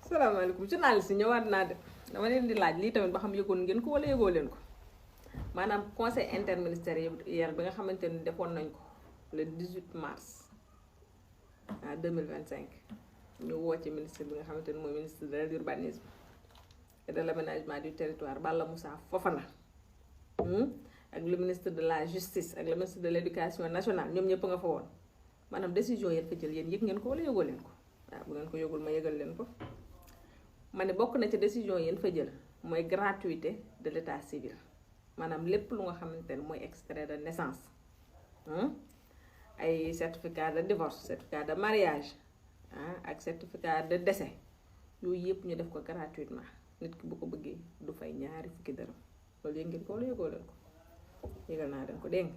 salaamaaleykum journaliste yi ñëwaat naa de dama leen di laaj lii tamit ba xam yëgoon ngeen ko wala yëgoo leen ko maanaam conseil interministériel bi nga xamante ni defoon nañ ko le 18 mars 2025 ñu woo ci ministre bi nga xamante ni mooy ministre de l'urbanisme et de l'aménagement du territoire Balla Moussa Fofana ak le ministre de la justice ak le ministre de l'éducation nationale ñoom ñëpp nga fa woon maanaam décision yéen fa jël yéen yëg ngeen ko wala yëgoo leen ko waaw bu ngeen ko yëgul ma yëgal leen ko ma ne bokk na ci décision yéen fa jël mooy gratuité de l'état civil maanaam lépp lu nga xamante ne mooy extrait de naissance ay certificat de divorce certificat de mariage ak certificat de décès yooyu yëpp ñu def ko gratuitement nit ki bu ko bëggee du fay ñaari fukki dërëm loolu yëg ngeen ko wala yëgoo leen ko yëgal naa leen ko dégg nga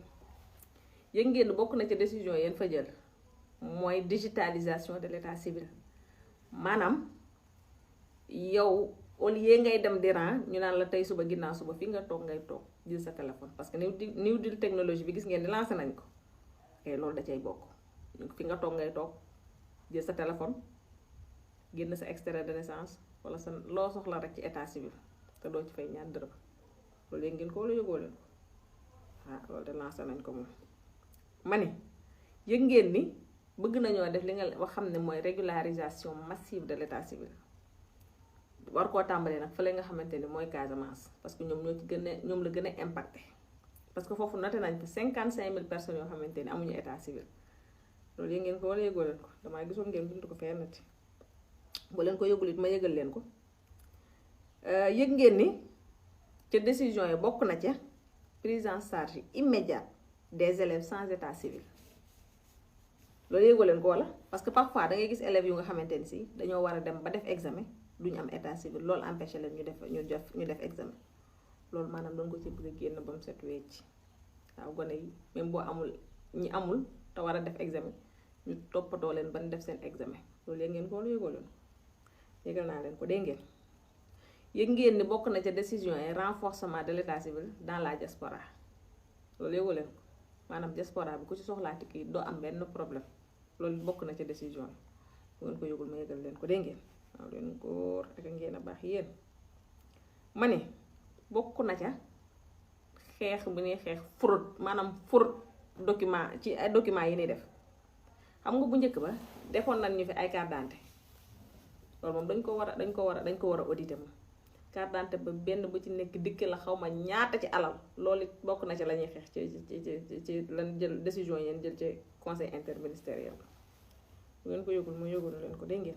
yëg ngeen bokk na ci décision yéen fa jël mooy digitalisation de l'état civil maanaam yow au lieu ngay dem di rang ñu naan la tey suba ginnaaw suba fi nga toog ngay toog jël sa téléphone parce que new deal technologie bi gis ngeen ni lancé nañ ko et loolu da cay bokk fi nga toog ngay toog jël sa téléphone génn sa extrait de naissance wala sa loo soxla rek ci état civil te doo ci fay ñaar dërëm loolu yëg ngeen ko wala yëgoo leen ko loolu de lancé nañ ko moom ma ni yëg ngeen ni bëgg nañoo def li nga wax xam ne mooy régularisation massive de l'état civil war koo tàmbalee nag fële nga xamante ni mooy Casamance parce que ñoom ñoo ci gën a ñoom la gën a impacté parce que foofu noté nañ fa 55 000 personnes yoo xamante ni amuñu état civil loolu yëg ngeen ko wala yëgoo leen ko damaa gisoon ngeen bindu ko fennati boo leen ko yëgul it ma yëgal leen ko yëg ngeen ni ca décision yi bokk na ca prise en charge immédiate des élèves sans état civil loolu yëgoo leen ko wala parce que parfois da ngay gis élèves yu nga xamante ni si dañoo war a dem ba def examen duñu am état civil loolu empêché leen ñu def examen loolu maanaam doon ko ci bëgg a génn ba mu set wecc waaw gone yi même boo amul ñi amul te war a def examen ñu toppatoo leen ban def seen examen loolu yëg ngeen ko wala yëgoo leen ko yëgal naa leen ko dégg ngeen yëg ngeen ni bokk na ca décision yi renforcement de l'état civil dans la diaspora loolu yëgoo leen ko maanaam diaspora bi ku ci soxlaati kii doo am benn problème loolu bokk na ca décision yi bu ngeen ko yëgul ma yëgal leen ko dégg ngeen waaw leen góor ak ngeen a baax yéen ma ne bokk na ca xeex bu ñuy xeex fraude maanaam fraude document ci ay documents yi ñuy def xam nga bu njëkk ba defoon nañ ñu fi ay carte d'identité loolu moom dañ ko war a auditer moom carte d'identité ba benn bu ci nekk dikk la xaw ma ñaata ci alal loolu it bokk na ca la ñuy xeex ci lan jël décision yéen jël ci conseil interministériel bu ngeen ko yëgul mu yëgul leen ko dégg ngeen